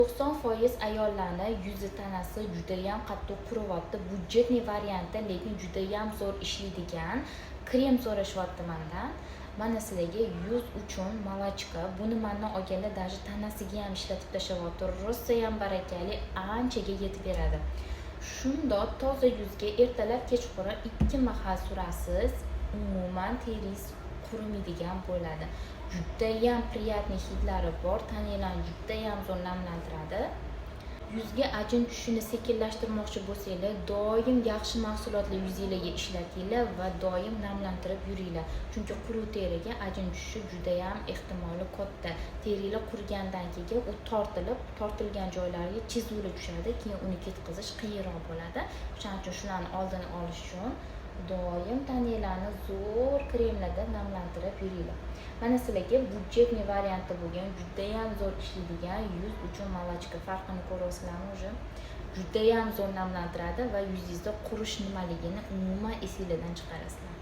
90% ayollarni yuzi, tanasi judayam qattiq quriyapti. Бюджетный variantda, lekin judayam zo'r ishlaydigan krem so'rashyapti mandan. Mana sizlarga yuz uchun молочка. Buni mandan olganlar даже tanasiga ham ishlatib tashlayapti, rosayam barakali, anchaga yetib beradi. Shundoq toza yuzga ertalab, kechqurun ikki mahal surasiz, umuman teringiz qurimaydigan bo'ladi. Judayam приятный hidlari bor, tananglarni judayam zo'r namlantiradi. Yuzga ajin tushishini sekinlashtirmoqchi bo'lsanglar, doim yaxshi mahsulotlar yuzinglarga ishlatinglar va doim namlantirib yuringlar, chunki quruq teriga ajin tushishi judayam ehtimoli katta. Teringlar qurigandan keyin u tortilib, tortilgan joylariga chizuvlar tushadi, keyin uni ketkazish qiyinroq bo'ladi. O'shaning uchun shularni oldini olish uchun doim tananglarni zo'r kremlarda namlantirib yuringlar. Mana sizlarga бюджетный variantda bo'lgan, judayam zo'r ishlaydigan yuz uchun молочка. Farqini ko'ryapsizlarmi уже? Judayam zo'r namlantiradi va yuzingizda qurish nimaligini umuman esinglardan chiqarasizlar.